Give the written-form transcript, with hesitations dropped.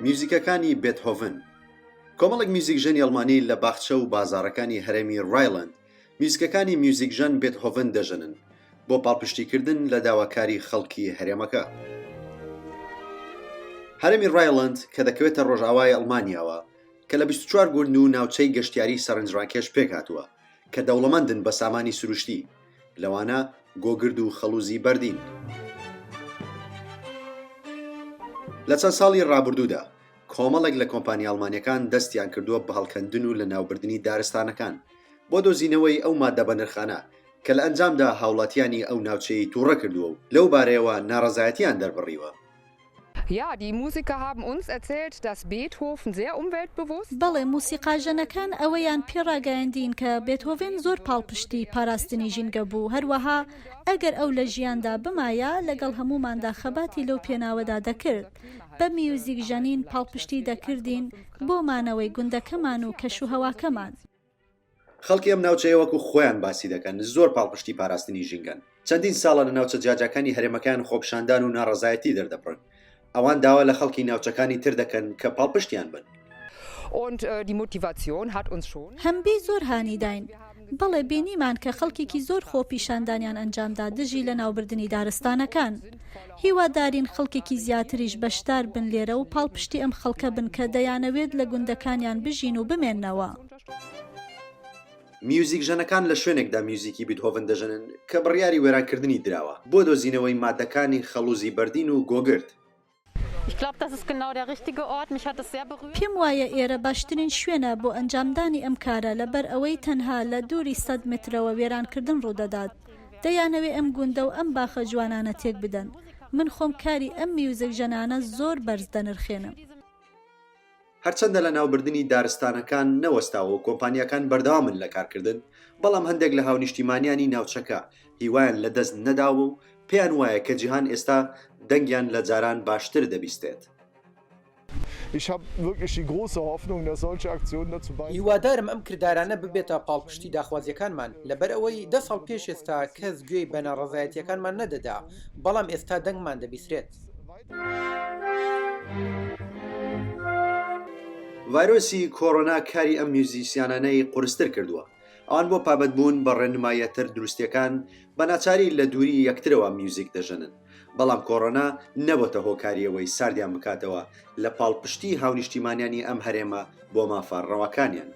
میوزیکەکانی بێتهۆڤن کۆمەڵێک میوزیکژەنی ئەڵمانی لە باخچە و بازاڕەکانی هەرێمی ڕایلەند میوزیکەکانی میوزیکژەن بێتهۆڤن دەژەنن بۆ پاڵپشتیکردن لە داواکاری خەڵکی هەرێمەکە. هەرێمی ڕایلەند کە دەکەوێتە ڕۆژئاوای ئەڵمانیاوە کە لە 24 گوند و ناوچەی گەشتیاری سەرنجڕاکێش پێکهاتووە کە دەوڵەمەندن بە سامانی سروشتی لەوانە گۆگرد و خەڵوزی بەردین. لە چەند ساڵی ڕابردوودا کۆمەڵێک لە کۆمپانیا ئەڵمانیەکان دەستیان کردووە بە هەڵکەندن و لەناوبردنی دارستانەکان بۆ دۆزینەوەی ئەو مادە بەنرخانە کە لە ئەنجامدا هاوڵاتیانی ئەو ناوچەیەی توڕە کردووە و لەو بارەیەوە ناڕەزایەتیان دەربڕیوە. Ja, die Musiker haben uns erzählt, dass Beethoven sehr umweltbewusst. بەڵێ، موسیقاژەنەکان ئەوەیان پێ ڕاگەیاندین کە بێتهۆڤێن زۆر پاڵپشتی پاراستنی ژینگە بوو، هەروەها ئەگەر ئەو لە ژیاندا بمایە، لەگەڵ هەمووماندا خەباتی لەو پێناوەدا دەکرد. بە میوزیکژەنین پاڵپشتی دەکردین بۆ مانەوەی گوندەکەمان و کەشوهەواکەمان. خەڵکی ئەم ناوچەیە وەکو خۆیان باسی دەکەن زۆر پاڵپشتی پاراستنی ژینگەن، چەندین ساڵە لە ناوچە جیاجیاکانی هەرێمەکەیان خۆپیشاندان و ناڕەزایەتی دەردەبڕن، ئەوان داوا لە خەڵکی ناوچەکانی تر دەکەن کە پاڵپشتیان بن. هەمبی زۆر هانی داین. بەڵێ بینیمان کە خەڵکێکی زۆر خۆپیشاندانیان ئەنجامدا دژی لەناوبردنی دارستانەکان. هیوادارین خەڵکێکی زیاتریش بەشدار بن لێرە و پاڵپشتی ئەم خەڵکە بن کە دەیانەوێت لە گوندەکانیان بژین و بمێننەوە. میوزیکژەنەکان لە شوێنێکدا میوزیکی بیتهۆڤن دەژەنن کە بڕیاری وێرانکردنی دراوە بۆ دۆزینەوەی ماددەکانی خەڵوزی بەردین و گۆگرد. پێم وایە ئێرە باشترین شوێنە بۆ ئەنجامدانی ئەم کارە لەبەر ئەوەی تەنها لە دووری سەد مەترەوە وێرانکردن ڕوودەدات. دەیانەوێ ئەم گوندە و ئەم باخە جوانانە تێکبدەن. من خۆم کاری ئەم میوزکژەنانە زۆر بەرز دەنرخێنم. هەرچەندە لەناوبردنی دارستانەکان نەوەستاوە و کۆمپانیاکان بەردەوامن لە کارکردن، بەڵام هەندێک لە هاونیشتیمانیانی ناوچەکە هیوایان لەدەست نەداوە و پێیان وایە کە جیهان ئێستا دەنگیان لە جاران باشتر دەبیستێت. هیوادارم ئەم کردارانە ببێتە پاڵپشتی داخوازییەکانمان، لەبەرئەوەی دە ساڵ پێش ئێستا کەس گوێی بە ناڕەزایەتییەکانمان نەدەدا، بەڵام ئێستا دەنگمان دەبیسرێت. ڤایرۆسی کۆرۆنا کاری ئەم میوزیسیانانەی قورستر کردووە، ئەوان بۆ پابەندبوون بە ڕێنماییە تەندروستییەکان بە ناچاری لە دووری یەکترەوە میوزیک دەژەنن، بەڵام کۆرۆنا نەبۆتە هۆکاری ئەوەی ساردیان بکاتەوە لە پاڵپشتی هاونیشتیمانیانی ئەم هەرێمە بۆ مافە ڕەواکانیان.